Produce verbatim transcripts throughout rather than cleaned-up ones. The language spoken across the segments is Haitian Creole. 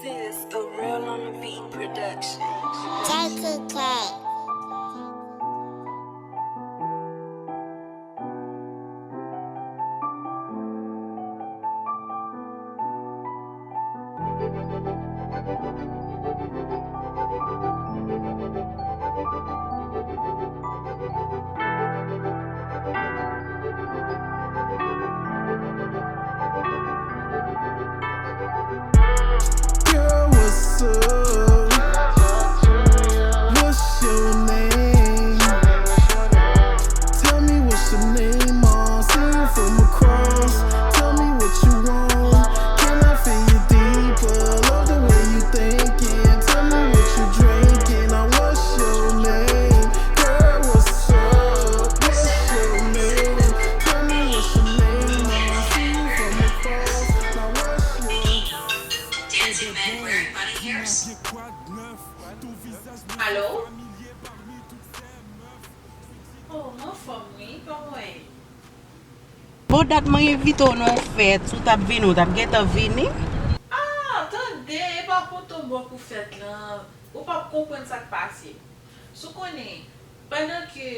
This the Real on the Beat production. J T K. Girl, what's up? What's your name? Tell me what's your name, ma. See you from across. Tell me what you want. Can I feel you deeper? Love the way you thinking. Tell me what you drinking. Now what's your name? Girl, what's up? What's your name? Tell me what's your name, ma. See you from across. Now what's your Alo? Oh, m anfòm wi, kòman w ye? Bon, dat mwen envite w nan yon fèt, si w t ap vini, w t ap gentan vini. Ah, tande, e pa poto bò pou fèt lan, ou p ap konprann sa k pase. Si w konnen, pandan ke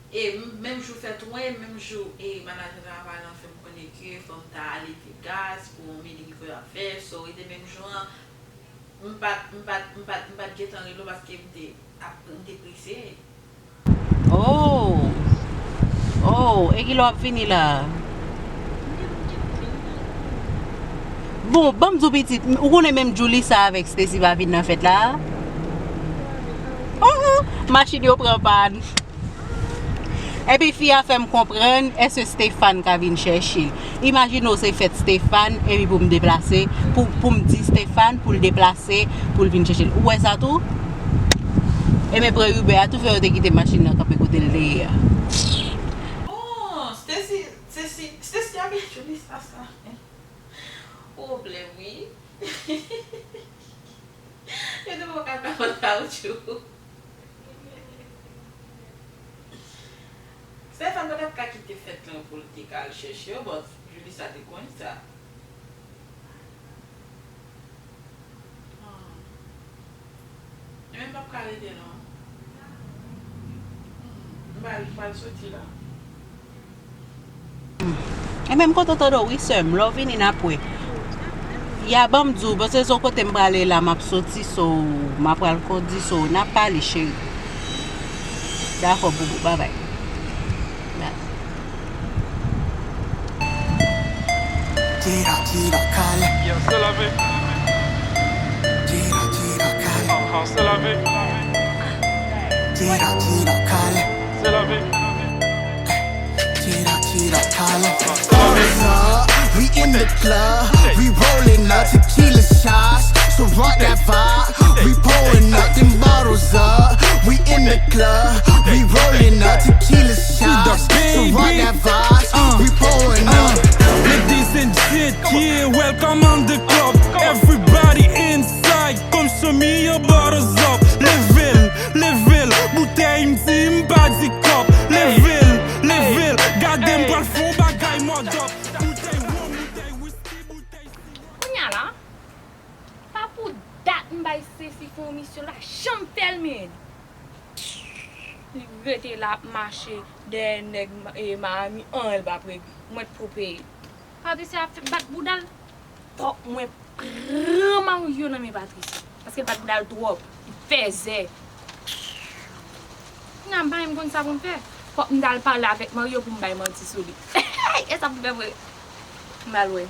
E menm jou fèt mwen, menm jou e manadjè travay lan fè m konnen ke fò m ta ale Vegas pou yon meeting ke y ap fè. So, e te menm jou an, m pa t, m pa t, m pa t, m pa t gentan rele w paske m te ap, m te prese. Oh! Oh! E kilè w ap vini la a? Bon, ban m di w pitit, ou konnen menm Julissa avèk Stacy pa vin nan fèt la a? Oh, oh, machin yo pran pàn. Epi fi a fè m konprann, èske Stéphane ka vin chèche l? Imajine w se fèt Stéphane, epi pou m deplase, pou, pou m di Stéphane pou l deplase, pou l vin chèche l. Ou wè sa tou? E men pran Uber a tou fè yo te kite machin nan kanpe kote l te ye a. Oh, Stacy, Stacy, Stacy avèk Julissa sa. Pwoblèm wi. Yo te poko al nan kawoutchou. Stéphane pa t ap ka kite fèt lan pou l te ka al chèche yo, but Julissa te konn sa. Ah. Ebyen m p ap ka rete non. Hmm. M pral, m pral soti la. Ebyen m kontan tande w wi sè m, lè w vini n ap wè. Ya, ban m di w, paske se yon kote m prale la m ap soti, so m ap pral kondi, so n ap pale cheri. Dakò boubou, babay. Bye. Tira, tira, kale. Yeah, se lave. Tira, tira, kale. Aha, se lave. Tira, tira, kale. Se lave. Tira, tira, kale. Bottles up, we in the club. We rolling up tequila shots. So rock that vibe. We pouring up them bottles up. We in the club. We rolling up tequila shots. So rock that vibe. We pouring up. Ladies and gentlemen, welcome on the club. Everybody inside, come show me your bottles up. Leve l, leve l, boutèy m di m pa di kòb. Leve l, leve l, gade m pral fè yon bagay mòd up. Boutèy wonm, boutèy whisky, boutèy siro. Kounye a la, pa pou dat m bay Stacy fè yon misyon, l pa janm fè l, men. Li rete la ap mache dèyè nèg Ma- e, Miami, anyen l p ap regle. Mwen t pou peye. Patricia ap fè bat bouda l. Fòk mwen pran Mario nan men Patricia. Paske l bat bouda l twòp. Li fèzè. Kounye a m pa menm konn sa pou m fè. Fòk m t al pale avèk Mario pou m bay manti sou li. E sa pou m fè vre. M al wè.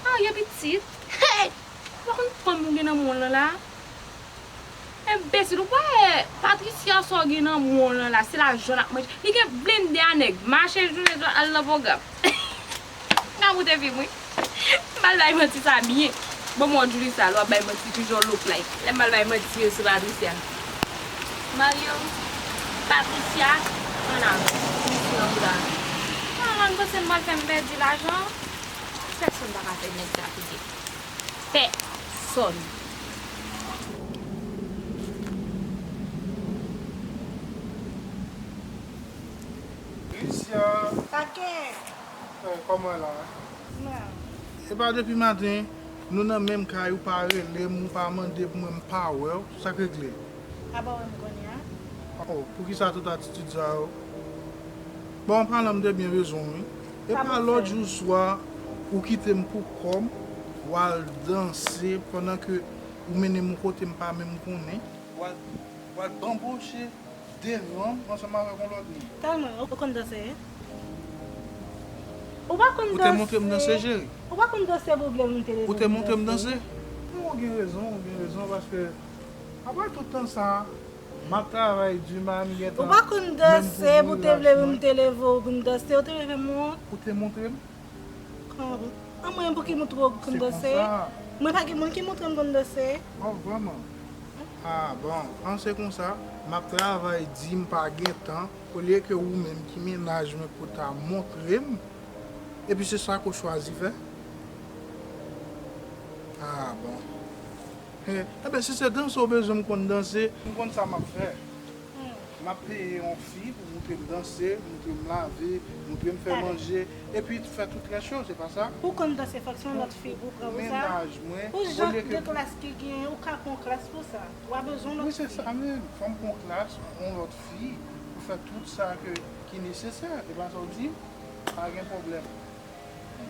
Mario pitit. Hey! Ou pa konn fanm ou gen nan men w lan la? Enbesil, ou pa wè Patricia sa w gen nan men w lan la, se lajan l ap manje. Li gen blende a nèg, mache jounen jou al nan pwogram. N ap moute fim wi. M al bay manti sa byen. Bon, mwen Julissa, lè w ap bay manti, ki jan w look like. Lè m al bay manti yo sou Patricia. Mario, Patricia, ann ale. Misye an bouda. An, ann panse m pral fè m pèdi lajan. Pèsonn pa ka fè nèg sa peye. Pèsonn. Lucia. Sa gen? Eh, kòman la? Mwen. E pa depi maten, Nou nan menm kay, ou pa rele m, ou pa mande pou mwen, m pa wè w. Sa k regle? A pa wè m kounye a? Oh, poukisa tout atitid sa yo? Bon, anpalan, m te byen bezwen w, wi. E pa lòt jou swa, ou kite m pou kò m, w al danse pandan ke ou mennen m yon kote m pa menm konnen. W al, w al banboche devan m ansanm avèk yon lòt nèg. Talman, ou konn danse, wi? Ou pa konn danse. Ou te montre m danse, cheri. Ou pa konn danse pou w vle m te leve. Ou te montre m danse? Ou gen rezon, ou gen rezon, paske apre tout tan sa, m ap travay di, m pa menm gen tan. Ou pa konn danse pou w te vle m te leve w pou m danse, ou te leve m wont. Ou te montre m? An mwen pou ki montre w konn danse? Mwen pa gen moun ki montre m konn danse. Oh, vrèman? Ah, bon, an se konsa, m ap travay di m pa gen tan, olye ke ou menm ki mennaj mwen pou ta montre m, epi se sa ke w chwazi fè? Ah, bon. Enben, si se danse w bezwen m konn danse, m konn sa m ap fè. M ap peye yon fi pou montre m danse, montre m lave, montre m fè manje, epi fè tout rès yo, se pa sa? Ou konn danse, fòk se yon lòt fi pou pran pou sa? Mennaj mwen, ou jan de klas ki genyen, ou ka pran klas pou sa. Ou pa bezwen lòt fi. Wi, se sa menm. Fò m pran klas, yon lòt fi, pou fè tout sa ke, ki nesesè. E pa sa w di? Pa gen pwoblèm.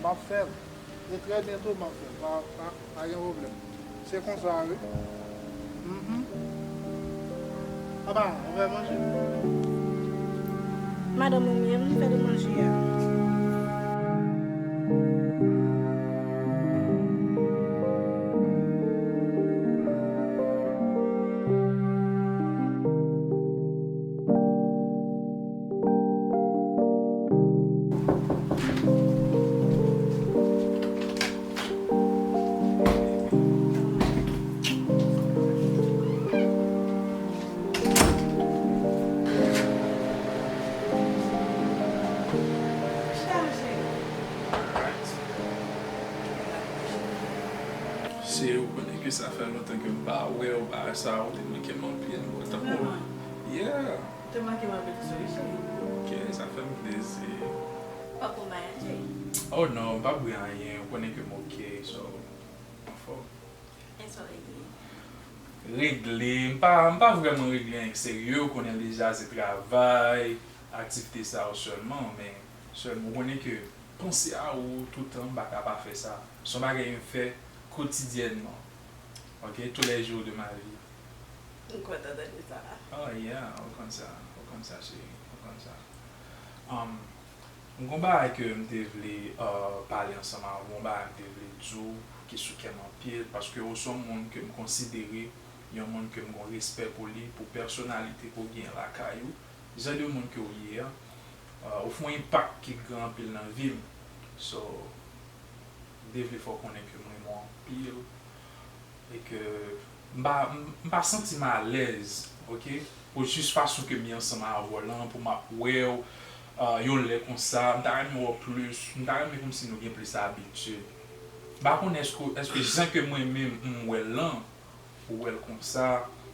M ap fè l. E trè byento, m ap fè l. Pa, pa, pa gen pwoblèm. Se konsa, wi. Mhm. Papa, ou fè manje? Madanm ou menm, fè li manje a. Se, ou konnen ke sa fè lontan ke m pa wè w, bagay sa, ou te manke m anpil. Tankou, yeah. Ou te manke m anpil tou, wi, cheri. Ok, sa fè m plezi. Ou p ap voye anyen? Oh non, m p ap voye anyen. Ou konnen ke m ok, so, m anfòm. Èske w regle? Regle, m pa, m pa vrèman regle anyen k serye, ou konnen deja se travay, aktivite sa yo sèlman, men sèlman ou konnen ke panse a ou toutan, m pa ka pa fè sa. Se yon bagay m fè kotidyènman. Ok, tous les jours de ma vie. M kontan tande sa. Oh yeah, ou konn sa, ou konn sa, cheri, ou konn sa. Um, m gon bagay ke m te vle uh, pale ansanm avè w, yon bagay m te vle di w ki sou kè m anpil, paske ou se yon moun ke m konsidere, yon moun ke m gon respè pou li, pou pèsonalite ke w genyen lakay ou, jan de moun ke w ye a, uh, ou fè yon enpak ki gran anpil nan vi m. So, m te vle fè w konnen ke m renmen w anpil. E ke m pa, m, m pa santi m alèz, ok, pou jis fason ke m ye ansanm avè w lan, pou m ap wè w, ah, yon lè konsa, m ta renmen wè w plis, m ta renmen kòmsi nou gen plis abitid. M pa konnen èske, èske jan ke mwen menm m wè l lan, ou wè l konsa,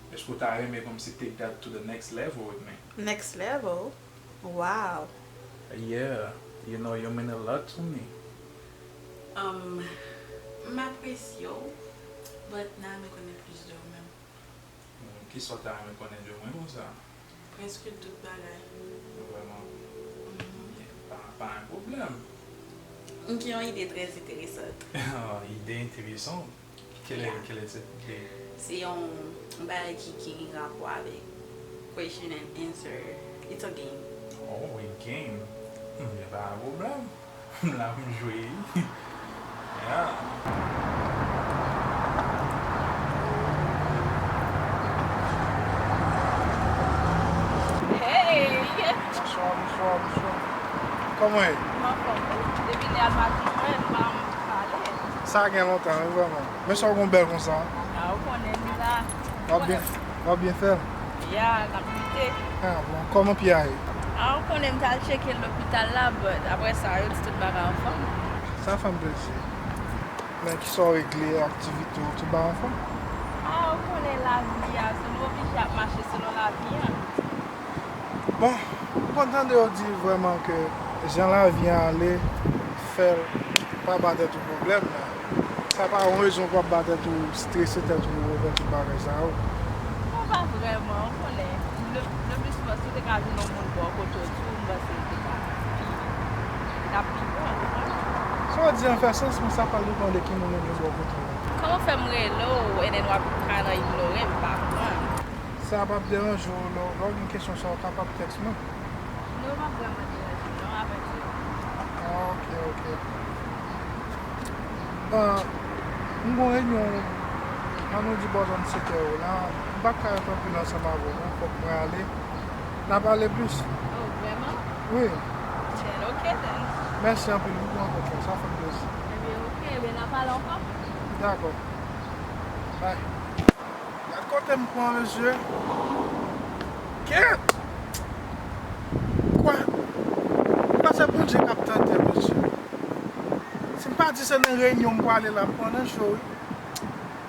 èske w ta renmen kòmsi take that to the next level with me? Next level? Wow. Yeah, you know, you mean a lot to me. Um, m apresye w, but m ta renmen konnen plis de ou menm. Hmm, kisa w ta renmen konnen de mwen konsa? Prèske tout bagay. Vrèman? Mhm. Yeah, pa, pa gen pwoblèm. M gen yon ide trè enteresan. Ide enteresan? Kèl, yeah, kèl tip de? Se yon bagay ki gen rapò avèk question and answer. It's a game. Oh, a game. Hmm, men pa gen pwoblèm. M la pou m jwe, wi. Yeah. Hey! Bonswa, bonswa, bonswa. Kòman w ye? M anfòm, wi. Depi lè a m pa vin wè, nou pa janm pale. Sa gen lontan, wi, vrèman. Men sa w gen w bèl konsa. A, ou konnen, m la. W ap byen, w ap byen fè l? Ya, n ap lite. A, bon, kòman pye a ye? A, ou konnen, m t al tcheke l lopital la, but apre sa, yo di tout bagay anfòm. Sa fè m plezi. Men kisa w regle, aktivite w, tout bagay anfòm? A, ou konnen lavi a, se nou oblije ap mache selon lavi a. Bon, ou konn tande yo di vrèman ke jan lavi a ale, fè l pa ba tèt ou pwoblèm, men Sa pa yon rezon pou w ap ba tèt ou, strese tèt ou pou w fè tout bagay sa yo. Non, pa vrèman, ou konnen. Le, le pli souvan, si w te ka jwenn yon moun bò kote w tou, m panse l te ka pi, li t ap pi bon, ou konprann? Sa w di an fè sans, men sa pral depann de ki moun ou gen bò kote w la. Kòman w fè m rele w, and then w ap ka nan ignore m, m pa konprann. Sa p ap deranje w, lè w, lè w gen kesyon sa, w kapab tèks mwen. Non, pa vrèman deranje m, non, avèdi. Ah, ok, ok. Ah, m gon reyinyon, ann nou di bò zòn sèt è yo la, m p ap ka ret anpil ansanm avè w, non, fòk mwen ale. N a pale plis. Oh, vrèman? Wi. Then, ok, then. Mèsi anpil, m pran konfyans, sa fè m plezi. Ebyen, ok, ebyen, n a pale ankò. Dakò. Bye. Gad kote m pran, mesye. Kèt! Kwa? Kwa se Bondye k ap tante, mesye. Si m pa di se nan reyinyon m prale la, m pran nan cho, wi.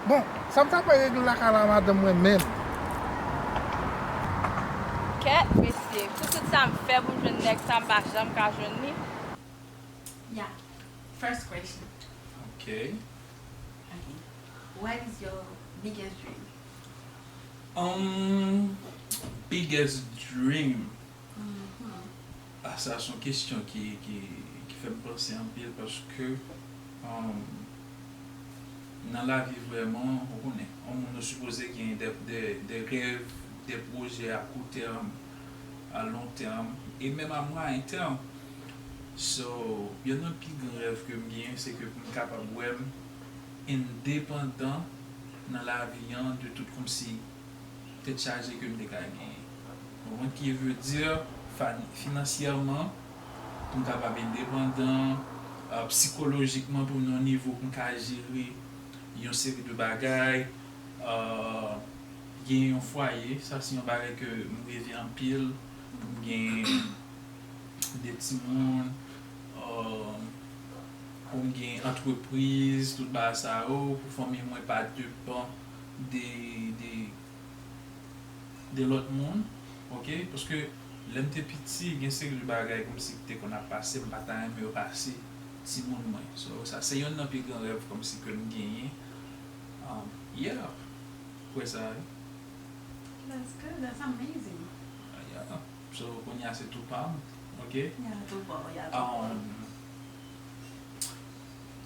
Bon, sa m ta pral regle lakay la, madanm mwen menm. Kèt, mesye, pou tout sa m fè pou m jwenn nèg sa, m pa janm ka jwenn li. Yeah. First question. Ok. Okay. What is your biggest dream? Um, biggest dream. Mhm. Ah, sa se yon kesyon ki, ki, ki fè m panse anpil paske um, nan lavi vrèman, ou konnen, yon moun nou sipoze gen de, de, de rèv, de pwojè a kou tèm, a lon tèm, e menm a mwayen tèm. So, youn nan pi gran rèv ke m genyen, se ke pou m kapab wè m endepandan nan lavi an de tout kòmsi tèt chaje ke m te ka genyen. Ou konprann ki vle di finansyèman, pou m kapab endepandan, uh, psikolojikman, pou m nan yon nivo pou m ka jere yon seri de bagay, uh, gen yon fwaye, sa se yon bagay ke m reve anpil, pou m gen de timoun, uh, pou m gen antrepriz, tout bagay sa yo, pou fanmi mwen pa depan de, de, de lòt moun, ok? Paske lè m te piti, gen seri de bagay kòmsi ki te konn ap pase, m pa ta renmen yo pase timoun mwen. So, sa se youn nan pi gran rèv kòmsi ke m genyen. Um, yeah. Kwè sa, wi. That's good, that's amazing. Yeah. So, kounye a se tou pa m, ok? Yeah, tou pa w, yeah, tou pa w. Um,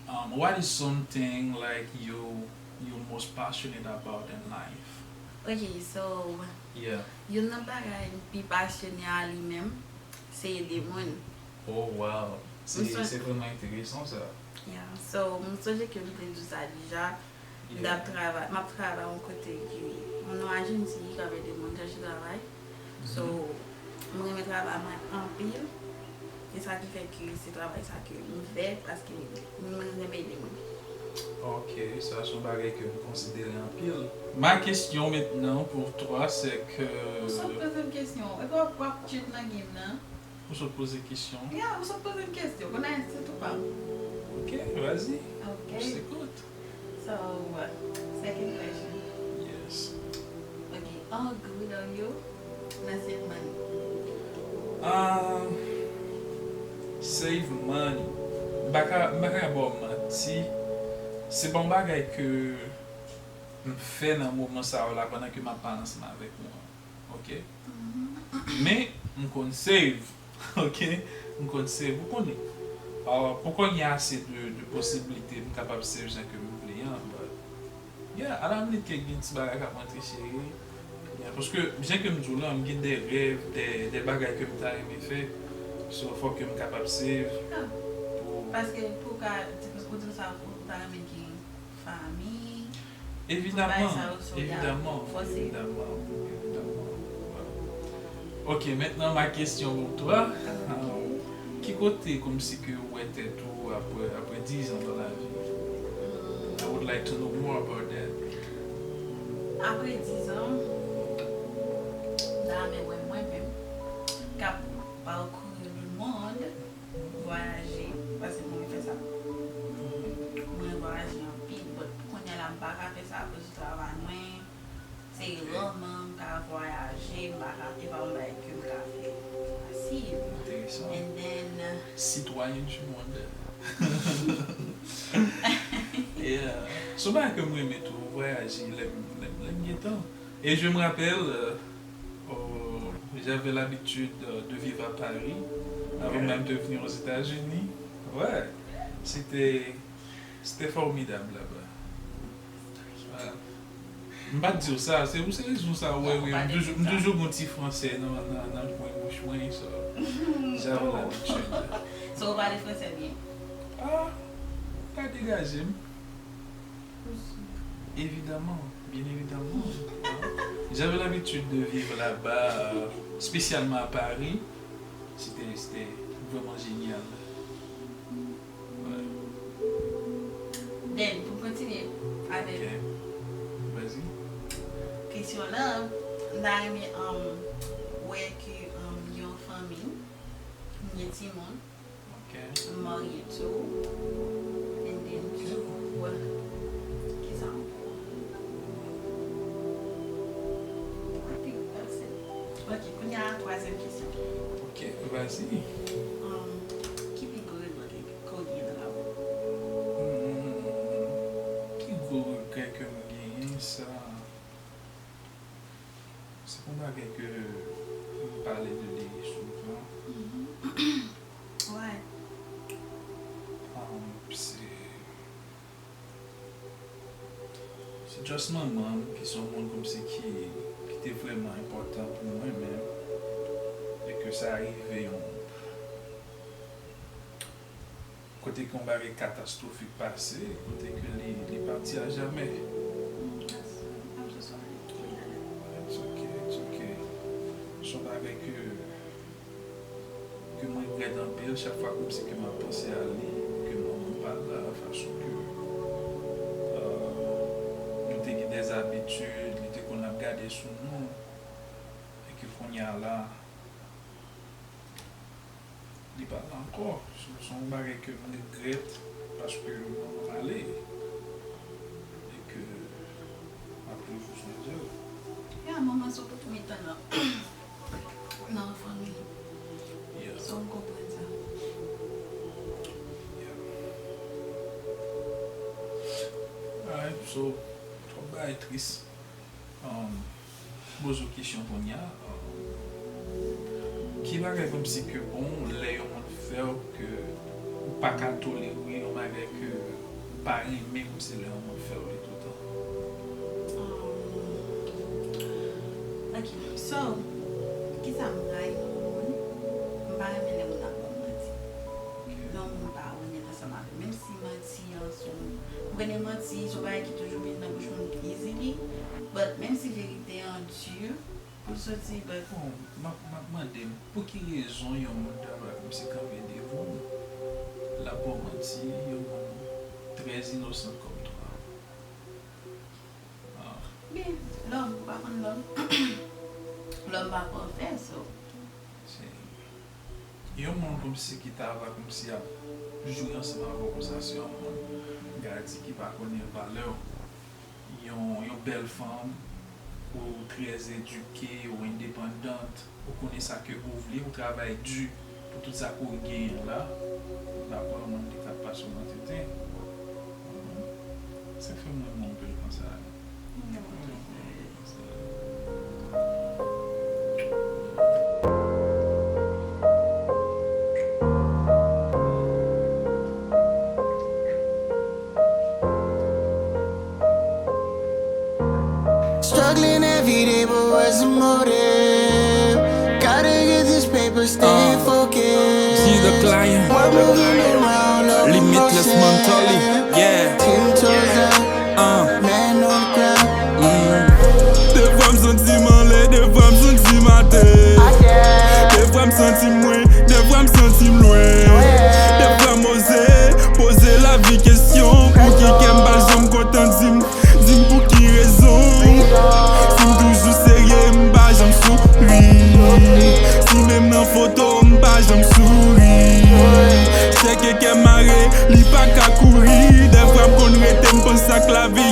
um, what is something like you you most passionate about in life? Ok, so, Yeah. Youn nan bagay m pi pasyone a li menm, se ede moun. Oh, wow. Se M sou- se vrèman enteresan sa. Yeah, so, m sonje ke m te di w sa deja. M t ap Yeah. travay, m ap travay yon kote ki, yon ajansi ki ap ede moun chèche travay. So, m renmen travay mwen anpil. E sa ki fè ke se travay sa ke m fè, paske m renmen ede moun. Ok, sa se yon bagay ke m konsidere anpil. Ma question maintenant pour toi, c'est que... Ou sot poze m kesyon. Epi w ap, w ap cheat nan game nan. Ou sot poze kesyon. Yeah, ou sot poze m kesyon. Kounye a se tou pa m. Ok, vas-y. Ok. Je t'écoute. So, second question. Yes. Ok, how good are you nan save money? Ah, save money. M pa ka, m pa ka ba w manti. Se pa yon bagay ke m fè nan moman sa yo la pandan ke m ap pale ansanm avèk ou an. Ok? Men, m konn save. Ok? M konn save. Ou konnen. Ah, poko gen ase de, de posibilite pou m kapab save jan ke m vle an, but, yeah, a la minit ke gen ti bagay k ap rantre, cheri. Yeah, paske, jan ke m di w la, m gen de rèv, de, de bagay ke m ta renmen fè. So, fòk ke m kapab save. Ah, Pou paske pou ka, ou di m sa, ou ta renmen gen fanmi, Evidaman, bagay sa yo, so, yeah, evidaman, fòse. Evidaman, evidaman. Ok, maintenant ma question pour toi. Ok. Ki kote kòmsi ke ou wè tèt ou apre, apre dizan dans la vie? I would like to know more about that. Apre dizan, m ta renmen wè mwen menm k ap parcourir le monde, vwayaje, paske mwen fè sa. Mwen vwayaje anpil, but kounye a la m pa ka fè sa akoz travay mwen. Se raman m ka vwayaje, m pa ka, e pa yon bagay ke m ka fè fasil. Interesan. And then, Citoyen du monde. Yeah. Se yon bagay ke mwen renmen tou, vwayaje, lè m, lè m, lè m gen tan. Et je me rappelle, euh, euh, j'avais l'habitude, euh, de vivre à Paris avant même de venir aux États-Unis. Ouais, c'était, c'était formidable là-bas. Voilà. M pa t di w sa, se pou se rezon sa, w wè, wi, m toujou, m toujou gon ti franse nan, nan, nan kwen bouch mwen, so, j'avais l'habitude. So, ou pale franse byen? Ah, m ka degaje m. Évidemment, bien évidemment. J'avais l'habitude de vivre là-bas, euh, spécialement à Paris. C'était, c'était vraiment génial. Ouais. Then, pou kontinye avèk kesyon nan, m ta renmen, um, wè ke, um, yon fanmi, m gen timoun, m marye tou, and then tou, kisa ankò? I think that's it. Ok, kounye a, twazyèm kesyon. Ok, vas-y. Um, ki pi gwo regrè ke w gen nan lavi w? Hmm, pi gwo regrè ke m genyen, sa, se pa yon bagay ke m pale de li souvan. Why? Um, se Se just manman m, ki se yon moun kòmsi ki, ki te vrèman enpòtan pou mwen menm, e ke sa rive yon, kote ke yon bagay katastwofik pase, kote ke li, li pati a jamè. Mm, that's, I'm so sorry to hear that. It's okay, it's okay. Se yon bagay ke ke mwen regrèt anpil chak fwa kòmsi ke m ap panse a li, ke manman m pa la, fason ke, euh, nou te gen dèzabitid, li te konn ap gade sou nou, e ke kounye a la, li pa la ankò. Se, se yon bagay ke m regrèt paske manman m ale, e ke m ap toujou sonje l. Ya, manman se yon pwotomitan nan, nan fanmi. Yeah. So, m konprann sa. Yeah. Alright, so, twòp bagay tris. Um, poze w kesyon kounye a. Um, ki bagay kòmsi ke bon, lè yon moun fè w ke ou pa ka tolere, yon bagay ke ou pa renmen kòmsi lè yon moun fè w li toutan? Um, ok, so, kisa m rayi nan yon moun? M pa renmen lè moun ap ban m manti. Lè yon moun pa onèt ansanm avè m. Menm si manti an se yon, ou konnen manti, se yon bagay ki toujou vin nan bouch moun easily, but menm si verite an di, pou l soti, but bon, m ap, m ap mande m, pou ki rezon yon moun ta vle kòmsi kanpe devan w, l ap ba w manti, yon moun trè inosan kòm twa? Ah. Byen, lòm, ou pa konn lòm. Lòm pa pafè, so. Se yon moun kòmsi ki ta va kòmsi ap jwe ansanm avè w konsa, se yon moun, m ka di, ki pa konnen valè w. Yon, yon bèl fanm, ou trè edike, ou endepandant, ou konnen sa ke ou vle, ou travay di pou tout sa ke ou genyen la, m pa kwè yon moun li ka pase w nan tenten. Mhm. Sa fè m renmen w anpil konsa. Struggling every day, but what's the motive? Gotta get this paper, stay focused. See the client. We're moving around, no Limitless motion. Mentally, yeah. Ten toes up, uh, man on the ground. Mm. Defwa m santi m anlè, defwa m santi m atè. Defwa m santi m mwen, defwa m santi m lwen. Defwa m oze poze lavi kesyon, pouki kè m pa janm kontan di m, di m pou ki rezon. Si m toujou serye, m pa janm souri. Si menm nan foto, m pa janm souri. Chèke kè mare, li pa ka kouri. Defwa m konn rete, m panse ak lavi.